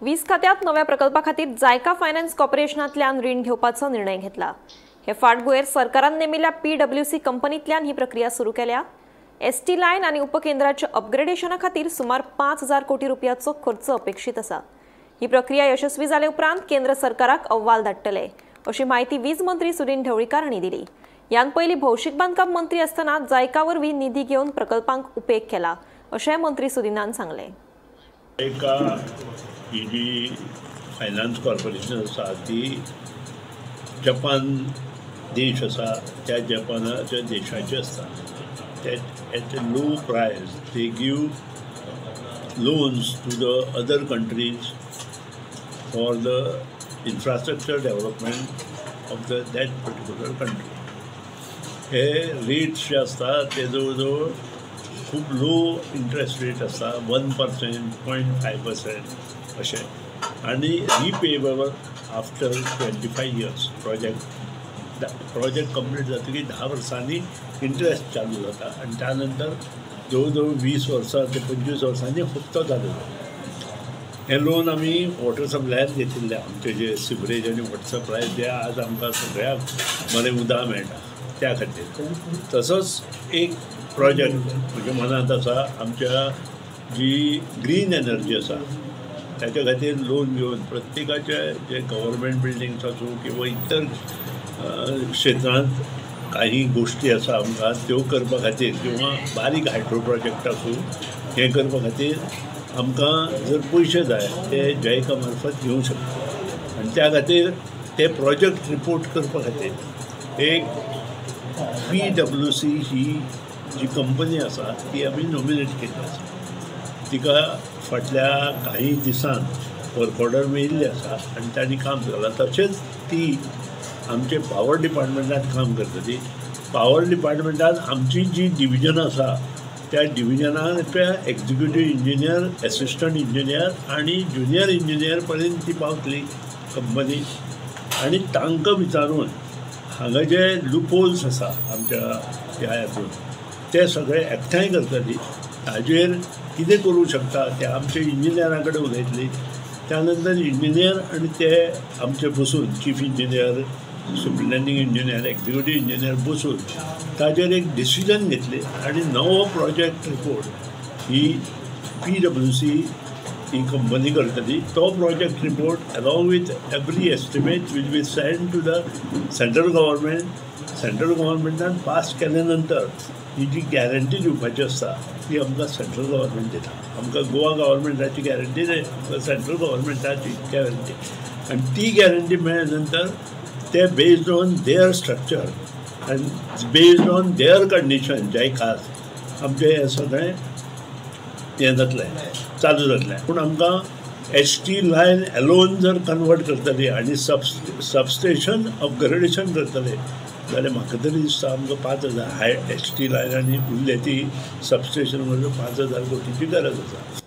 वीज खात्यात नव्या प्रकल्पा खातीर जायका फायनान्स कॉर्पोरेशनांतल्यान रीण घेवपाचो निर्णय घेतला। हे फाटभुंयेर सरकारान नेमिल्ल्या पीडब्ल्यूसी कंपनींतल्यान ही प्रक्रिया सुरू केल्या। एसटी लायन आनी उपकेंद्राच्या अपग्रेडेशना खातीर सुमार 5,000 कोटी रुपयाचो खर्च अपेक्षीत आसा। ही प्रक्रिया यशस्वी जाले उपरांत केंद्र सरकाराक अहवाल धाडटले अशी माहिती वीज मंत्री सुदिन ढवळीकार हांणी दिली। यान पयलीं भौशीक बांदकाम मंत्री आसतना जायका वरवीं निधी घेवन प्रकल्पांक उपेग केला अशें मंत्री सुदिनान सांगलें। एका ही जी फायनान्स कॉर्पोरेशन आसा ती जपान देश आसा त्या जपानाच्या देशाची आसता। At a low price they give loans to the other countries for the infrastructure development of the that particular country. Hey rates जे आसता ते जवळ जवळ खूब लो इंट्रस्ट रेट आसता, 1%, 0.5% अशें, आनी repayable after 25 years. Project complete जातकीर 10 वर्सांनी इंट्रस्ट चालू जाता आनी त्या नंतर जवळ जवळ 20 वर्सां ते 25 वर्सांनी हप्तो चालू जाता। हें लोन आमी वॉटर सप्लायान घेतिल्लें, आमचे जे सिवरेज आनी वॉटर सप्लाय जे आज आमकां सगळ्याक बरें उदक मेळटा त्या खातीर। तसोच एक प्रोजेक्ट म्हज्या मनांत आसा, आमच्या जी ग्रीन एनर्जी आसा ताच्या खातीर लोन घेवन प्रत्येकाचे जे गव्हर्मेंट बिल्डिंग्स आसूं किंवा इतर क्षेत्रांत काही गोष्टी आसा आमकां त्यो करपा खातीर किंवा बारीक हायड्रो प्रोजेक्ट आसूं हें करपा खातीर आमकां जर पयशे जाय ते जायका मार्फत घेवंक शकता। आनी त्या खातीर ते प्रोजेक्ट रिपोर्ट करपा खातीर एक पीडब्ल्यूसी ही जी कंपनी आसा ती आमी नॉमिनेट केल्ली आसा। तिका फाटल्या काही दिसान वर्क ऑर्डर मेळिल्ली आसा आनी तांणी काम केलां। तशेंच ती आमचे पावर डिपार्टमेंटात काम करतली। पावर डिपार्टमेंटात आमची जी डिविजन आसा त्या डिविजनाच्या एक्झिक्युटीव इंजिनियर, एसिस्टंट इंजिनियर आनी ज्युनियर इंजिनियर पर्यंत ती पावतली कंपनी। आनी तांकां विचारून हांगा जे लुपोल्स आसा आमच्या ह्या हातूंत ते सगळे एकठांय करतली। ताजेर कितें करूं शकता ते आमच्या इंजिनियरां कडेन उलयतली। त्या नंतर इंजिनियर आनी ते आमचे बसून chief engineer, superintending engineer, executive engineer बसून ताजेर एक डिसिजन घेतली आनी नवो प्रोजेक्ट रिपोर्ट ही पीडब्ल्यूसी ही कंपनी करतली। तो project report along with every estimate will be send to the central government. Central गव्हर्मेंटान पास केल्या नंतर ही जी गॅरंटी दिवपाची आसता ती आमकां सेंट्रल गव्हर्मेंट दिता। आमकां गोवा गव्हर्मेंटाची गॅरंटी न्हय, आमकां सेंट्रल गव्हर्मेंटाची गॅरंटी। आनी ती गॅरंटी मेळ्ळ्या नंतर ते based on their structure and based on their condition जायकास आमचें हें सगळें हें जातलें, चालू जातलें। पूण आमकां एच टी लायन एलोन जर कन्वर्ट करतली आनी सबस्टेशन अपग्रेडेशन करतले जाल्यार म्हाका तरी दिसता आमकां 5,000 हाय एच टी लायन आनी उरले ती सबस्टेशन वरवीं 5,000 कोटीची गरज आसा।